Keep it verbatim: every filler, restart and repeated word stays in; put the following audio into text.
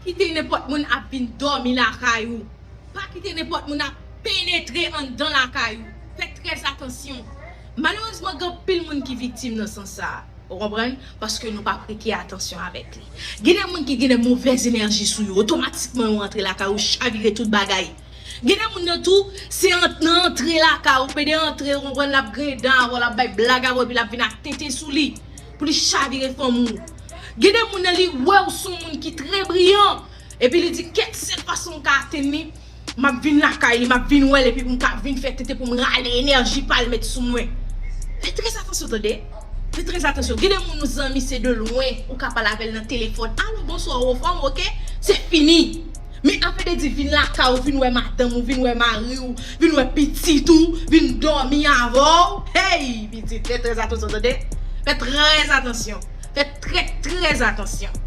kite nenpòt moun ap vin dòmi lakay ou. Pa kite nenpòt moun ap penetre anndan lakay ou. Fè trè atansyon. Malerezman, gen anpil moun ki viktim nan sans sa a. Ou konprann? Paske nou pa prete atansyon avèk li. Gen de moun ki gen de movèz enèji sou yo. Otomatikman, yo antre lakay ou, chavire tout bagay. Gen de moun nan tou, se an- nan antre lakay ou, pede antre, ou konprann, l ap griyen dan avè w, l ap bay blag avè w, epi l ap vin ak tenten sou li. Pou li chavire fanmi w. Gen de moun nan, li wè w se yon moun ki trè briyan. Epi li di, kèt sèl fason m ka atenn li, m ap vin lakay li, m ap vin wè l, epi pou m ka vin fè tenten pou m rale enèji pa l met sou mwen. Fè trè atansyon, tande. Fè trè atansyon. Gen de moun ou zanmi se de lwen, ou ka pale avè l nan telefòn. Alo, bonswa, ou anfòm, oke? Se fini. Men afè de di vin lakay ou, vin wè madanm ou, vin wè mari w, vin wè pitit ou, vin dòmi avè w. Hey, pitit, fè trè atansyon, tande. Fè trè atansyon. Fè trè, trè atansyon.